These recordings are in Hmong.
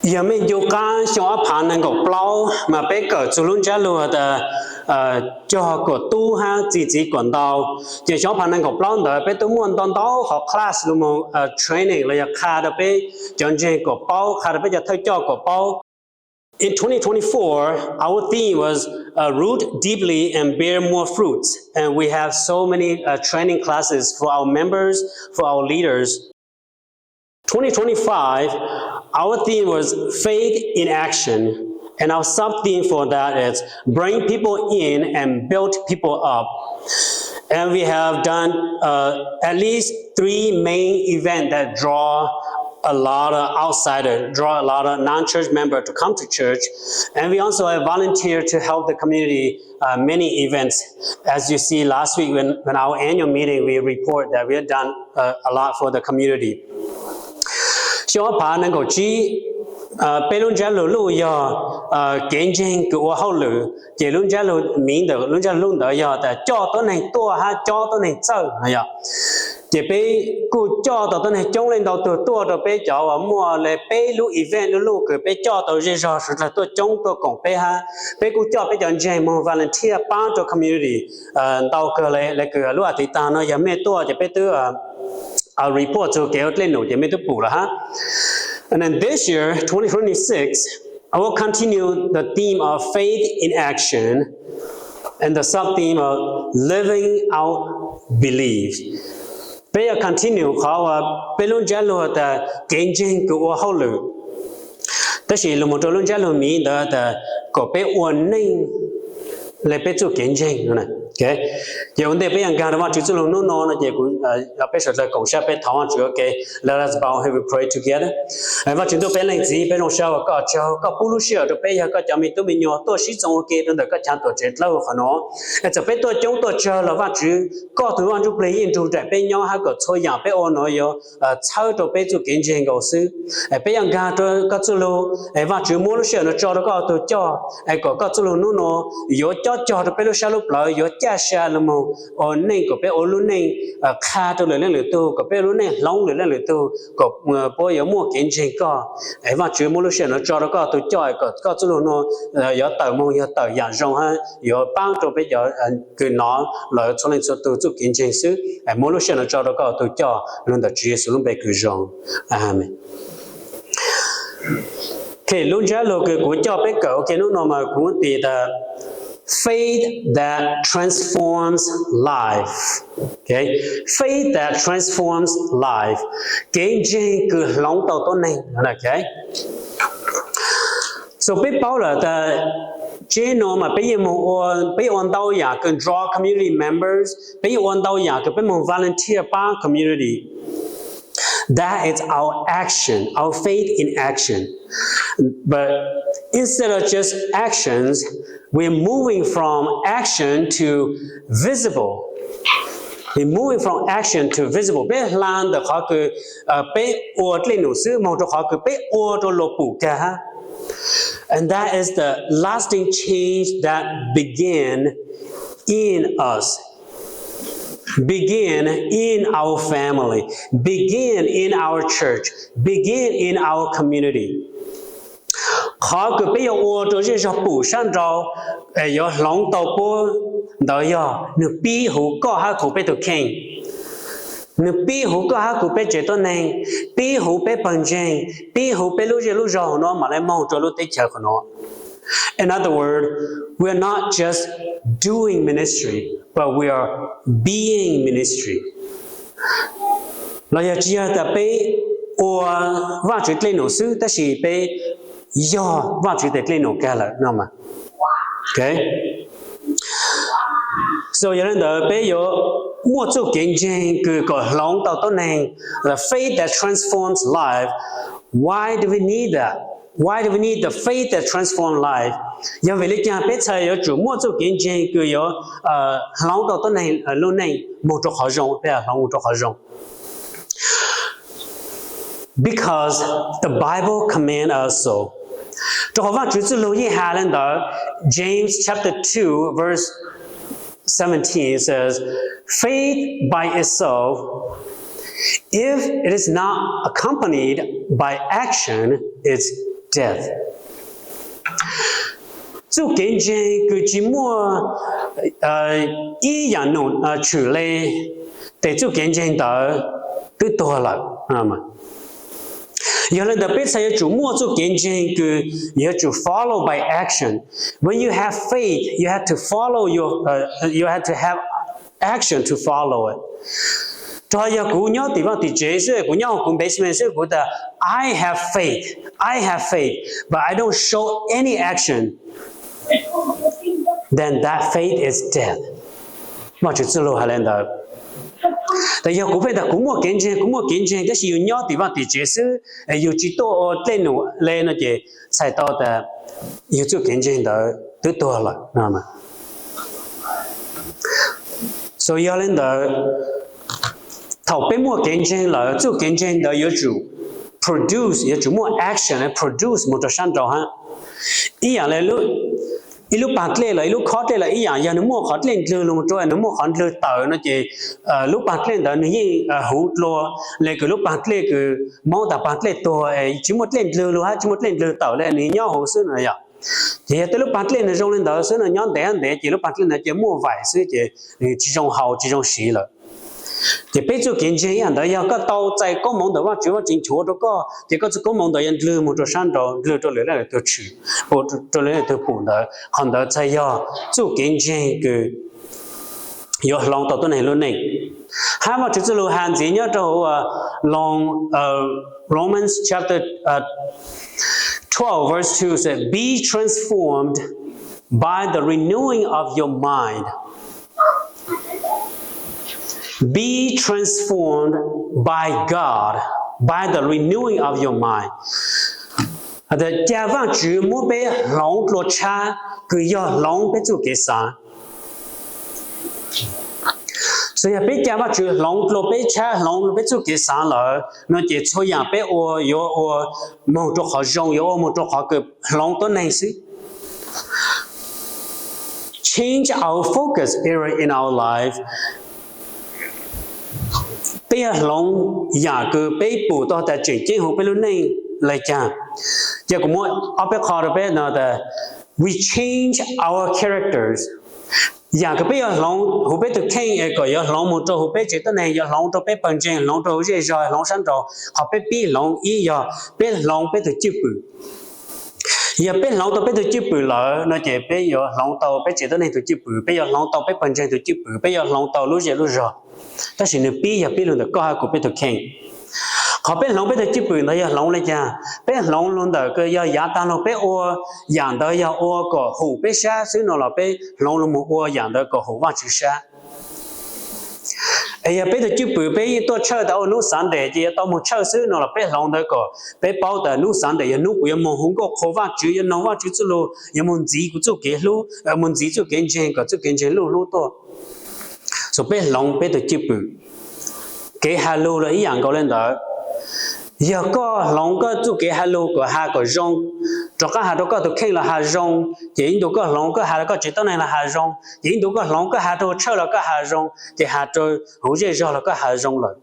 Yog me ncu qaab xyoo ob phav nees nkaum plaub mas peb kawm txug lub ntsab lug tas cog kuam tub hab txi txiv kuam ntau. Ces xyoo ob phav nees nkaum plaub ntawd peb tub muaj ntau ntau qhov class lug moog training los yog qha rau peb cov ntseeg kuam paub, qha rau peb cov thawj coj kuam paub. In twenty twenty-four, our theme was uh, root deeply and bear more fruits. And we have so many uh, training classes for our members, for our leaders. twenty twenty-five, our theme was faith in action. And our sub theme for that is bring people in and build people up. And we have done uh, at least three main events that draw a lot of outsiders, draw a lot of non-church members to come to church. And we also have volunteered to help the community uh, many events. As you see last week when, when our annual meeting, we report that we have done uh, a lot for the community. Xyoo ob phav nees nkaum tsib, peb lub ntsab lug luj yog kev ntseeg kws ua hauj lwm, ces lub ntsab lug miv ntawm lub ntsab lug luj ntawd yog tas coj tuab neeg tuaj hab coj tuab neeg txawj no yog. Ces peb kuj coj tau tuab neeg coob leej ntau tug tuaj rau peb cov uas muaj le peb lub event luj luj kws peb coj tau zej zog suav dlawg tuaj coob tuaj koom peb hab peb kuj coj peb cov ntseeg moog volunteer paab rau community ntau kawg le. Kws lub a tiv taag no yog mej tuaj ces peb twb report txug kev ua dlej num ces mej twb pum lawm hab. And then this year, twenty twenty-six, I will continue the theme of faith in action and the sub theme of living out belief. Peb yuav continue qhov uas peb lub ntsab lug tas kev ntseeg kws ua hauj lwm, tab sis lug moog rau lub ntsab lug miv ntawd tas kom peb ua neej le peb txuj kev ntseeg. Ces ua ntej peb yuav nkaag rau Vaajtswv txuj lug nub no no ces kuv, peb suav dlawg koom sab peb thov Vaajtswv ua ke. Let us bow head, we pray together. Vaajtswv Ntuj, peb Leej Txiv, peb zoo sab ua koj tsaug koj pub lub sij hawm rau peb yog koj cov me tub me nyuam tuaj sib txoos ua ke rau ntawm koj chav tuam tsev dlawb qhov no. Txawm peb tuaj coob tuaj tsawg los Vaajtswv koj tug Vaaj Ntsuj Plig yeej nrug nraim peb nyob hab kom txhua yaam peb ua no yuav txhawb rau peb txuj kev ntseeg nkaus xwb. Peb yuav nkaag rau koj txuj lug, Vaajtswv muab lub sij hawm no tso rau koj tug coj, kom koj txuj lug nub no yuav cob cog rau peb lub sab lub plawv, yuav caj sa lug moog ua neej kom peb ua lub neej qha rau lwm leej lwm tug, kom peb ua lub neej hloov lwm leej lwm tug, kom puab yuav muaj kev ntseeg koj. Vaajtswv muab lub sij hawm no tso rau koj tug coj kom koj txuj lug no yuav tawm moog yog tawm yaam zoo hab yuav paab rau peb cov kws nov lawv txhua leej txhua tug txuj kev ntseeg xwb. Muab lub sij hawm no tso rau koj tug coj lug ntawm Tswv Yexus lub npe kws zoo. Amees. Lub ntsab lug kws kuv coj peb kawm ua ke nub no mas kuv tis tas faith that transforms life. Faith that transforms life. Kev ntseeg kws hloov tau tuab neeg. So peb paub lawm tas tsev no mas peb yeej moog ua, peb yeej ua ntau yaam kws draw community members, peb yeej ua ntau yaam kws peb moog volunteer paab community. That is our action, our faith in action. But instead of just actions, we're moving from action to visible. We're moving from action to visible. Peb hla ntawm qhov kws peb ua dlej num xwb moog rau qhov kws peb ua rau luas pum kag hab. And that is the lasting change that begin in us, begin in our family, begin in our church, begin in our community. Qhov kws peb yuav ua rau zej zog pum sab nraud yuav hloov tau puab ntawd yog nwg pib huv koj hab kuv peb tug kheej. Nwg pib huv koj hab kuv peb tsev tuab neeg, pib huv peb pawg ntseeg, pib huv peb lub zej lub zog no mam le moog rau lub teb chaws qhov no. In other words, we are not just doing ministry, but we are being ministry. Los yog tsi yog tas peb ua Vaajtswv dlej num xwb, tab sis peb yog Vaajtswv tes dlej num kag lawm no. So yog le ntawd peb yuav muaj txuj kev ntseeg kws kom hloov tau tuab neeg, the faith that transforms life. Why do we need that? Why do we need the faith that transforms life? Yog vim le caag peb txhad yuav tsum muaj txuj kev ntseeg kws yuav hloov tau tuab neeg lub neej moog rau qhov zoo, peb hloov moog rau qhov zoo? Because the Bible command us so. Rau qhov Vaajtswv txuj lug yeej has le ntawd. James chapter two verse seventeen says, faith by itself, if it is not accompanied by action, is death. Txuj kev ntseeg kws tsis muaj ib yaam num tshwm le, tes txuj kev ntseeg ntawd twb tuag lawm. Yog le ntawd peb txhad yuav tsum muaj txuj kev ntseeg kws yuav tsum follow by action. When you have faith, you have to follow your, uh, you have to have action to follow it. Rau yog kuv nyob tim vaj tim tsev xwb, kuv nyob kuv basement xwb, kuv tas I have faith, I have faith, but I don't show any action, then that faith is dead. Vajtswv txuj lug has le ntawd. Tas yog kuv pheej tas kuv muaj kev ntseeg, kuv muaj kev ntseeg, tab sis yus nyob tim vaj tim tsev xwb, yus tsis tuaj ua dlej num le no ces txhais tau tas yus txuj kev ntseeg ntawd twb tuag lawm. So yog le ntawd, thaum peb muaj kev ntseeg lawm, txuj kev ntseeg ntawd yuav tsum produce, yuav tsum muaj action produce mus rau sab nraud hab. Ib yaam le ib lub pag dlej los ib lub khob dlej los ib yaam, yog nws muaj qhov dlej ndlwg lug rau, nws muaj qhov ndlwg tawm no ces lub pag dlej ntawd nws yeej huv dlua le kws lub pag dlej kws mob tas pag dlej tuag, tsis muaj dlej ndlwg lug hab tsis muaj dlej ndlwg tawm le, nws nyob huv xwb no yog. Ces yog tej lub pag dlej nws zoo le ntawd xwb no, nyob ntev ntev ces lub pag dlej ntawd cia muaj vaim xwb ces nws tsis zoo haus tsis zoo siv lawm. Ces peb txuj kev ntseeg ib yaam ntawd, yog koj tau txais koob moov ntawm Vajtswv, Vajtswv nchuav rau koj ces koj txuj koob moov ntawd yuav ndlwg mus rau sab nraud, ndlwg rau lwm leej lwm tug tshwm, rau lwm leej lwm tug pum ntawd. Qhov ntawd txhad yog txuj kev ntseeg kws yuav hloov tau tuab neeg lub neej. Hab Vajtswv txuj lug has ntxiv nyob rau Romans chapter twelve verse two says, be transformed by the renewing of your mind. Be transformed by God, by the renewing of your mind. Ca Vajtswv muab peb hloov dlua tshab kws yog hloov peb txuj kev xaav. So yog peb ca Vajtswv hloov dlua peb tshab, hloov dlua peb txuj kev xaav lawm no ces txhua yaam peb ua yuav ua moog rau qhov zoo, yuav ua moog rau qhov kws hloov tuab neeg xwb. Change our focus area in our life. Peb yuav hloov yaam kws peb pum tau tas tseem ceeb huv peb lub neej le caag. Ces kuv muab ob peb qho rau peb no tas, we change our characters. Yaam kws peb yuav hloov huv peb tug kheej es kom yuav hloov moog rau huv peb tsev tuab neeg, yuav hloov rau peb pawg ntseeg, hloov rau huv zej zog, hloov sab nraud, qhov peb pib hloov ib yog peb hloov peb tug cwj pwm. Yog peb hloov tau peb tug cwj pwm lawm no ces peb yuav hloov tau peb tsev tuab neeg tug cwj pwm, peb yuav hloov tau peb pawg ntseeg tug cwj pwm, peb yuav hloov tau lub zej lub zog. Tab sis nws pib yog pib lug ntawm koj hab kuv peb tug kheej. Qhov peb hloov peb tug cwj pwm ntawd yog hloov le caag? Peb hloov lug ntawm kws yog yav taag lug peb ua yaam ntawd yog ua kom hum peb sab xwb no los peb hloov lug moog ua yaam ntawd kom hum Vajtswv sab? Es yog peb tug cwj pwm peb yeej tuaj tshawj tas ua nub Sunday ces yuav tau moog tshawj xwb no los peb hloov ntawd kom peb paub tas nub Sunday yog nub kuv yuav moog hu nkauj qhuas Vajtswv, yuav noog Vajtswv txuj lug, yuav moog ntxiv kuv txuj kev hlub, moog ntxiv txuj kev ntseeg kom txuj kev ntseeg luj hlub tuaj. So peb hloov peb tug cwj pwm. Kev has lug los ib yaam nkaus le ntawd. Yog koj hloov koj txuj kev has lug kom has kom zoo, rov qab has rau koj tug kheej los has zoo, ces ib ntus koj hloov koj has rau koj tsev tuab neeg los has zoo, ces ib ntus koj hloov koj has rau tshawj los koj has zoo, ces has rau huv zej zog los koj has zoo lawm.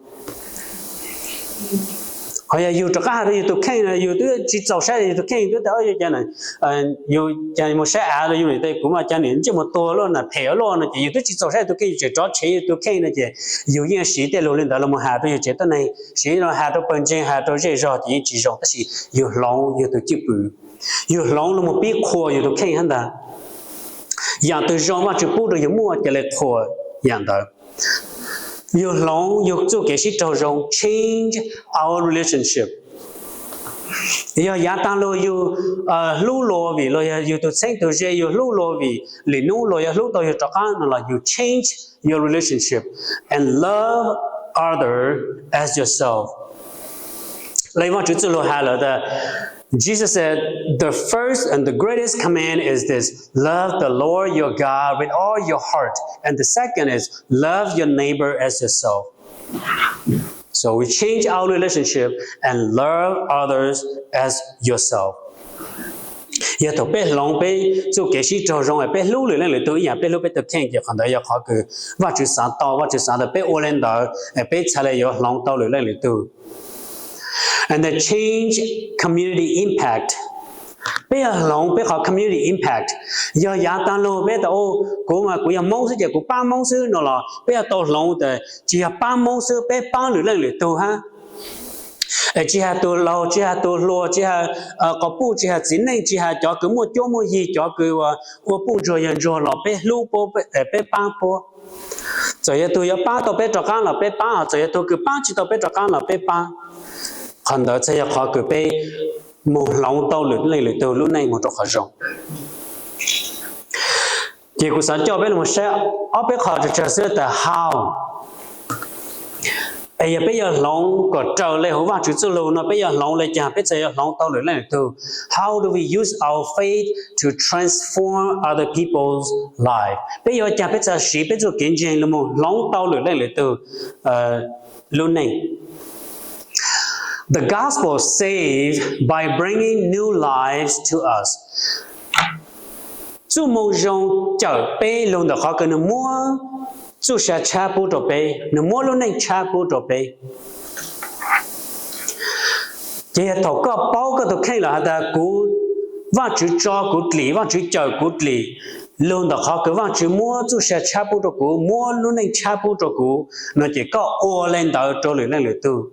Ho yog yug rov qab has rau yug tug kheej, yug twb tsis txaus saib yug tug kheej, twb tas yug ca, yug ca moog saib av los yug niam tas kuv mas ca niam ntsej muag tuag luaj na, phem luaj no ces yug twb tsis txaus saib yug tug kheej, yug tseem rov tshev yug tug kheej no ces yug yeej siv tej lug le ntawd los has rau yug tsev tuab neeg, siv los has rau pawg ntseeg, has rau zej zog ces yeej tsis zoo, tab sis yug hloov yug tug cwj pwm, yug hloov lug moog pib qhuas yug tug kheej hab ntag. Yaam twg zoo Vajtswv pub rau yug muaj, ca le qhuas yaam ntawd. Yug hloov yug txuj kev sib raug zoo, change our relationship. Yog yav taag lug yug hlub luas vim luas yog yug tug txheeb tug ze, yug hlub luas vim lwm nub luas yuav hlub tau yug rov qab no los yug change your relationship and love other as yourself. Le Vajtswv txuj lug has lawm tas, Jesus said, the first and the greatest command is this: love the Lord your God with all your heart, and the second is love your neighbor as yourself. So we change our relationship and love others as yourself. Yog thaum peb hloov peb txuj kev sib raug zoo, peb hlub lwm leej lwm tug ib yaam peb hlub peb tug kheej, ces qhov ntawd yog qhov kws Vajtswv xaav tau, Vajtswv xaav tas peb ua le ntawd, peb txhad le yuav hloov tau lwm leej lwm tug. And the change community impact. Peb yog hloov peb qhov community impact, yog yav tag lug peb tas, kuv mas kuv yog Hmoob xwb ces kuv pab Hmoob xwb no los peb yog tau hloov tas tsis yog pab Hmoob xwb, peb pab lwm leej lwm tug hab. Tsis has tus laug, tsis has tus hluas, tsis has quas puj, tsis has txiv neej, tsis has cov kws muaj cuab muaj yig, cov kws ua puj ntsuag yawg ntsuag los peb hlub, peb pab puab. Txawm yog tug yuav pab tau peb rov qaab los peb pab, txawm yog tug kws pab tsis tau peb rov qaab los peb pab. Qhov ntawd txhad yog qhov kws peb moog hloov tau lwm leej lwm tug lub neej moog rua qhov zoo. Ces kuv xaav coj peb lug saib ob peb qho tsawg tsawg xwb tas how. Es yog peb yog hloov kom raws le huv Vaajtswv txuj lug no, peb yog hloov le caag peb txhad yuav hloov tau lwm leej lwm tug? How do we use our faith to transform other people's life? Peb yuav caag peb txhad siv peb txuj kev ntseeg lug moog hloov tau lwm leej lwm tug lub neej? The gospel save by bringing new lives to us. Txuj moo zoo cawm peb lug ntawm qhov kws nwg muab txuj sa tshab pub rua peb, nwg muab lub neej tshab pub rua peb. Ces yog thaum koj paub koj tug kheej lawm has tas kuv, Vaajtswv tso kuv dlim, Vaajtswv cawm kuv dlim lug ntawm qhov kws Vaajtswv muab txuj sa tshab pub rua kuv, muab lub neej tshab pub rua kuv no ces koj ua le ntawd rua lwm leej lwm tug.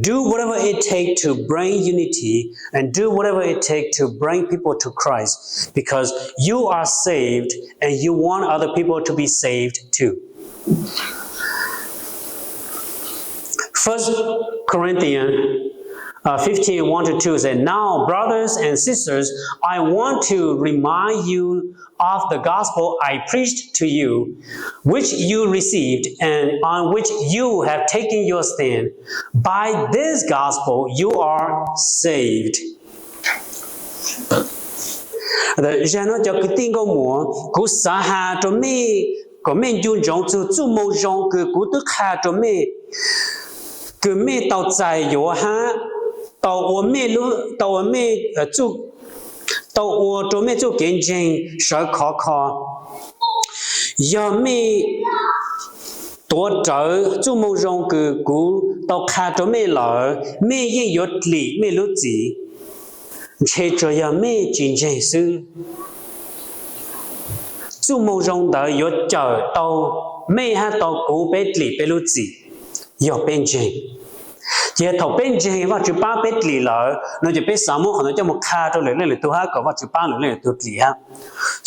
Do whatever it takes to bring unity and do whatever it takes to bring people to Christ because you are saved and you want other people to be saved too. First Corinthians uh, fifteen, one to two says, Now, brothers and sisters, I want to remind you of the gospel I preached to you, which you received and on which you have taken your stand. By this gospel you are saved. Zag nuav cov kwv tij nkauj muam, kuv xav has rua mej kom mej ncu ntsoov txug txuj moo zoo kws kuv twb qha rua mej, kws mej tau txais yuav hab tau ua mej, tau ua mej, tau ua rua mej txuj kev ntseeg sawv khov kho. Yog mej tuav rawv txuj moo zoo kws kuv tau qha rua mej lawm, mej yeej yuav dlim mej lub txim, ntshe tsuas yog mej tsis ntseeg xwb. Txuj moo zoo ntawd yuav cawm tau mej hab tau kuv peb dlim peb lub txim, yog peb ntseeg. Ces thaum peb ntseeg Vaajtswv paab peb dlim lawm no ces peb xaav muab qhov ntawd coj moog qha rua lwm leej lwm tug hab kom Vaajtswv paab lwm leej lwm tug dlim hab.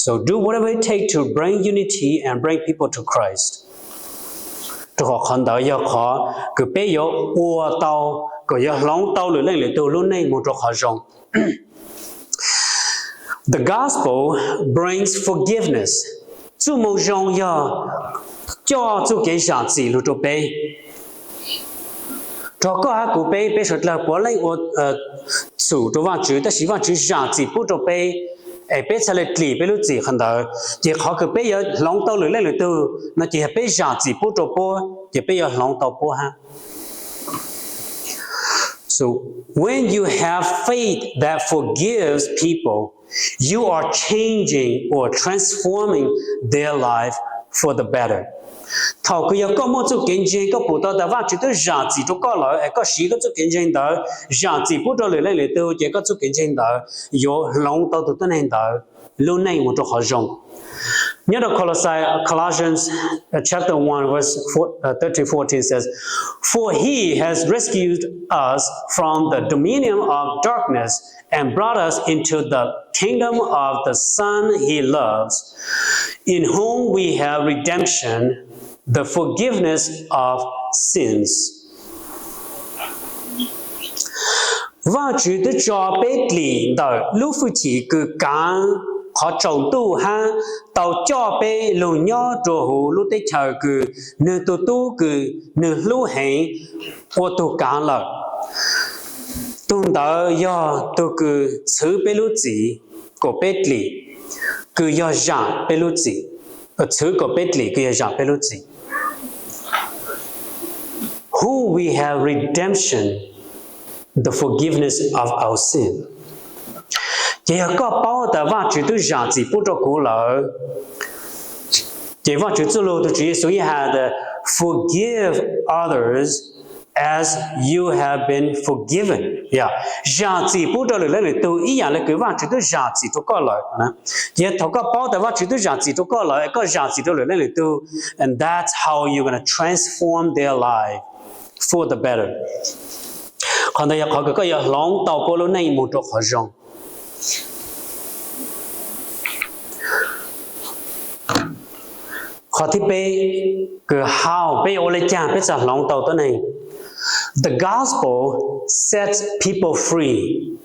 So do whatever it takes to bring unity and bring people to Christ. Rua qhov qhov ntawd yog qhov kws peb yuav ua tau kom yuav hloov tau lwm leej lwm tug lub neej moog rua qhov zoo. The gospel brings forgiveness. Txuj moo zoo yog coj txuj kev zam txim lug rua peb. Rua koj hab kuv peb, peb suav dlawg puav leej ua txhum rua Vaajtswv, tab sis Vaajtswv zam txim pub rua peb, es peb txhad le dlim peb lub txim qhov ntawd. Ces qhov kws peb yuav hloov tau lwm leej lwm tug no ces yog peb zam txim pub rua puab, ces peb yuav hloov tau puab hab. So when you have faith that forgives people, you are changing or transforming their life for the better. Thaum kws yog koj muaj txuj kev ntseeg, koj pum tau tas Vaajtswv twb zam txim rua koj lawm, es koj siv koj txuj kev ntseeg ntawd zam txim pub rua lwm leej lwm tug, ces koj txuj kev ntseeg ntawd yuav hloov tau tug tuab neeg ntawd lub neej moog rua qhov zoo. Nyob rau Colossae, Colossians uh, chapter one, verse four, uh, thirteen, fourteen says, For he has rescued us from the dominion of darkness and brought us into the kingdom of the Son he loves, in whom we have redemption, the forgiveness of sins. Vaajtswv twb tso peb dlim ntawm lub fwj chim kws kaav qhov tsaus ntuj hab tau coj peb lug nyob rua huv lub teb chaws kws nwg tug tub kws nwg hlub heev ua tug kaav lawm. Tug ntawd yog tug kws txhwv peb lub txim kom peb dlim, kws yog zam peb lub txim, txhwv kom peb dlim kws yog zam peb lub txim. Whom we have redemption, the forgiveness of our sin. Ces yog koj paub tas Vaajtswv twb zam txim pub rua kuv lawm, ces Vaajtswv txuj lug tug Tswv Yexus yeej has tas, Forgive others as you have been forgiven. Yog zam txim pub rau lwm leej lwm tug ib yam li kws Vajtswv twb zam txim rau koj lawm. Ces thaum koj paub tas Vajtswv twb zam txim rau koj lawm, koj zam txim rau lwm leej lwm tug, and that's how you're gonna transform their life for the better. Qhov ntawd yog qhov kws koj yuav hloov tau puab lub neej moog rau qhov zoo. Qhov thib peb, kws how, peb yuav ua le caag peb txhad hloov tau tuab neeg? The gospel sets people free.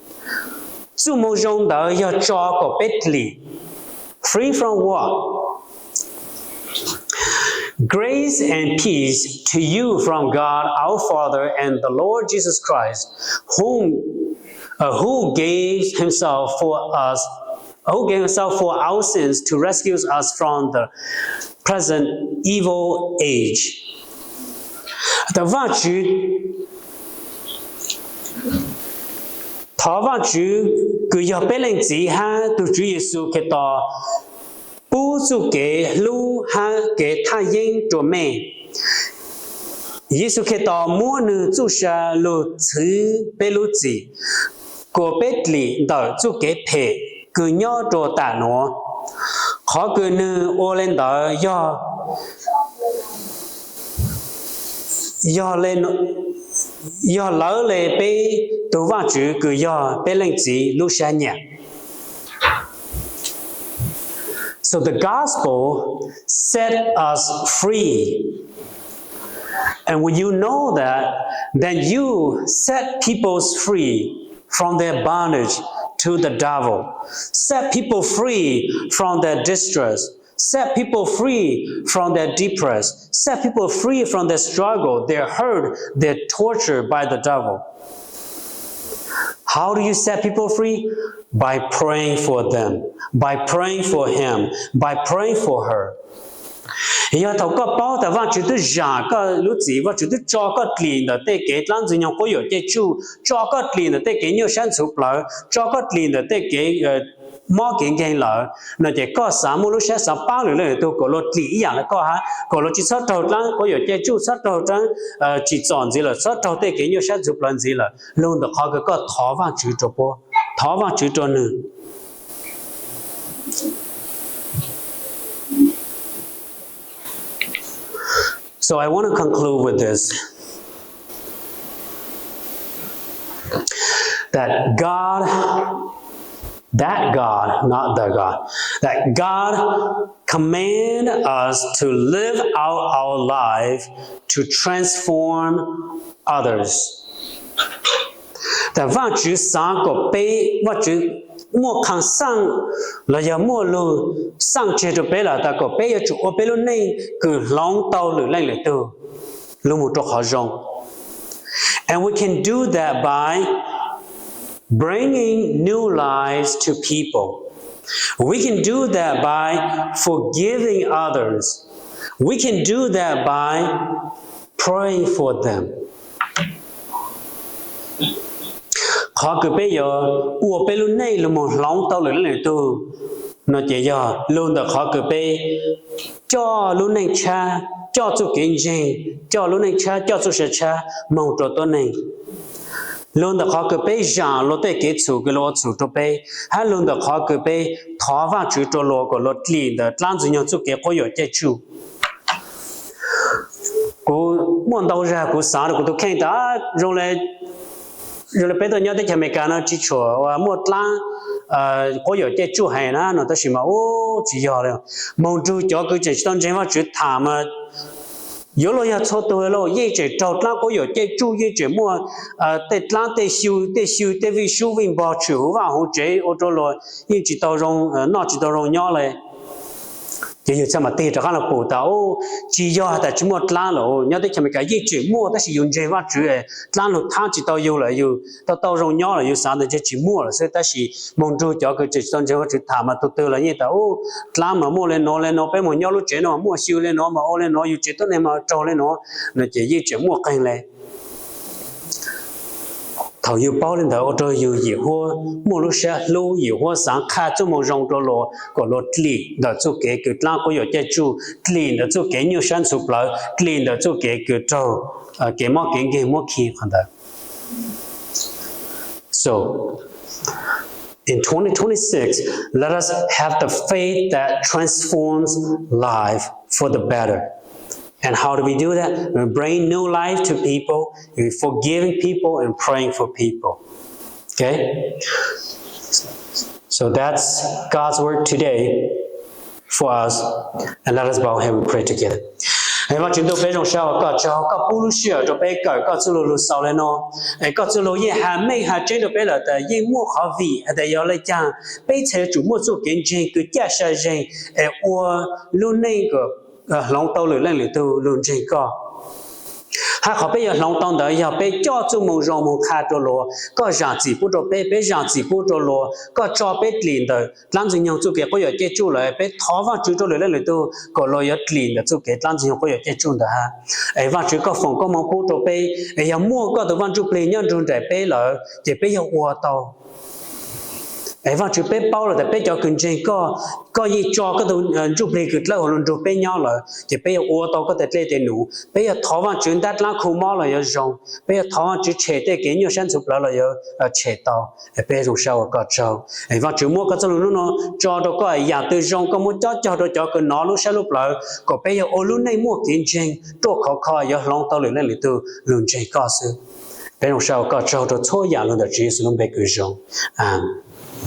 Txuj moo zoo ntawd yog tso kom peb dlim. Free from what? Grace and peace to you from God our Father and the Lord Jesus Christ, whom, uh, who gave himself for us, who gave himself for our sins to rescue us from the present evil age. Thov Vajtswv, thov Vajtswv kws yog peb leej txiv hab tug Tswv Yexus Khetos pub txuj kev hlub hab kev thaj yeeb rua mej. Yexus Khetos muab nwg txuj sa lug txhwv peb lub txim, kuas peb dlim ntawm txuj kev phem kws nyob rua tam nuav. Qhov kws nwg ua le ntawd yog, yog le, yog lawv le peb tug Vajtswv kws yog peb leej txiv lub sab nyam. So the gospel set us free. And when you know that, then you set people free from their bondage to the devil, set people free from their distress, set people free from their depressed, set people free from their struggle, their hurt, their torture by the devil. How do you set people free? By praying for them, by praying for him, by praying for her. Yog thaum koj paub tas Vajtswv twb zam koj lub txim, Vajtswv twb tso koj dlim ntawm tej kev dlaab ntxwg nyoog quab yuam caij tsuj, tso koj dlim ntawm tej kev nyuaj sab ntxhuv plawv, tso koj dlim ntawm tej kev mob kev nkeeg lawm no ces koj xav muaj lub sab xav paab lwm leej lwm tug kom luag dlim ib yam le koj hab, kom luag tsi txhob raug dlaab quab yuam caij tsuj, txhob raug dlaab tsim txom ntxiv lawm, txhob raug tej kev nyuaj sab ntxhuv plawv ntxiv lawm, lug ntawm qhov kws koj thov Vajtswv rua puab, thov Vajtswv rua nwg. So I want to conclude with this, that God, that God, not the God, that God command us to live out our life to transform others. Tas Vajtswv xaav kom peb, Vajtswv muaj qha xaaj los yog muaj lug xaaj tseg rua peb lawm tas kom peb yuav tsum ua peb lub neej kws hloov tau lwm leej lwm tug lug moog rua qhov zoo. And we can do that by bringing new lives to people. We can do that by forgiving others. We can do that by praying for them. Qhov kws peb yuav ua peb lub neej lug moog hloov tau lwm leej lwm tug no ces yog lug ntawm qhov kws peb coj lub neej tshab, coj txuj kev ntseeg, coj lub neej tshab, coj txuj sa tshab moog rua tuab neeg. Lug ntawm qhov kws peb zam luag tej kev txhum kws luag ua txhum rua peb, hab lug ntawm qhov kws peb thov Vajtswv rua luag kom luag dlim ntawm dlaab ntxwg nyoog txuj kev quab yuam caij tsuj. Kuv muaj ntau zag kuv xaav rua kuv tug kheej tas zoo le, zoo le peb tuaj nyob teb chaws Amelikas no tsi tshua muaj dlaab quab yuam caij tsuj heev na no, tab sis mas ub tsi yog le. Moog nrug cov kws tseem tsi tau ntseeg Vajtswv tham mas yuav luag yog txhua tug lauj, yeej tseem raug dlaab quab yuam caij tsuj, yeej tseem muaj tej dlaab tej xyu, tej xyu tej vij sub vij npog tshwm huv vaj huv tsev ua rua luag yeej tsi tau zoo noj tsi tau zoo nyob le. Ces yug txhaj mam tig rov qaab lug pum tas, tsi yog has tas tsi muaj dlaab lawm, nyob teb chaws Amelikas yeej tseem muaj tab sis yus ntseeg Vajtswv, dlaab lug thaab tsi tau yug lawm, yus tau tau zoo nyob lawm, yus xaav tas ntshe tsi muaj lawm xwb. Tab sis moog nrug cov kws tseem tsi tau ntseeg Vajtswv tham mas tug twg los yeej tas, dlaab mas muaj le nuav le nuav, peb moog nyob lub tsev no mas muaj xyu le nuav mas ua le nuav, yus tsev tuab neeg mas raug le nuav no ces yeej tseem muaj qeeg le. Thaum yus paub li ntawd ua rau yus yim huab muaj lub siab hlub, yim huab xaav qha txuj moo zoo rua luas kom luas dlim ntawm txuj kev kws dlaab quab yuam caij tsuj, dlim ntawm txuj kev nyuaj sab ntxhuv plawv, dlim ntawm txuj kev kws raug kev mob kev nkeeg muab khi qhov ntawd. So, in twenty twenty-six, let us have the faith that transforms life for the better. And how do we do that? We bring new life to people, we forgiving people and praying for people. Okay? So that's God's word today for us. And let us bow and we pray together. Vaajtswv ntuj, peb zoo sab ua koj tsaug, koj pub lub sij hawm rau peb kawm koj txuj lug lug xaus le nuav. Es koj txuj lug yeej has meej has tseeb rau peb lawm tas yeej muaj qhov vim has tas yog le caag peb txhad yuav tsum muaj txuj kev ntseeg kws ca sai zeeg es ua lub neej kom hloov tau lwm leej lwm tug lug ntseeg koj. Hab qhov peb yuav hloov tau ntawd yog peb coj txuj moo zoo moog qha rua luas. Koj zaam txim pub rua peb, peb zaam txim pub rua luas. Koj tso peb dlim ntawm dlaab ntxwg nyoog txuj kev quab yuam caij tsuj lawm, peb thov Vaajtswv rua lwm leej lwm tug kom luas yuav dlim ntawm txuj kev dlaab ntxwg nyoog quab yuam caij tsuj ntawd hab. Es Vaajtswv, koj foom koob moov pub rua peb, es yog muaj koj tug Vaaj Ntsuj Plig nyob nrug nraim peb lawm ces peb yuav ua tau. Es Vaajtswv, peb paub lawm tas peb cov kws ntseeg koj, koj yeej tso koj tug Ntsuj Plig kws dlawb huv lug nrug peb nyob lawm, ces peb yuav ua tau koj tej dlej tej num. Peb yuav thov Vaajtswv ntab dlaab khu mob los yuav zoo, peb yuav thov Vaajtswv tshem tej kev nyuaj sab ntxhuv plawv los yuav tshem tau. Es peb zoo sab ua koj tsaug. Es Vaajtswv, muab koj txuj lug nub nua tso rua koj, yaam twg zoo koj muab cob cog rua cov kws nov lub sab lub plawv kom peb yuav ua lub neej muaj kev ntseeg ruaj khov kho yuav hloov tau lwm leej lwm tug lug ntseeg koj xwb. Peb zoo sab ua koj tsaug rua txhua yaam lug ntawm Tswv Yexus lub npe kws zoo, amees.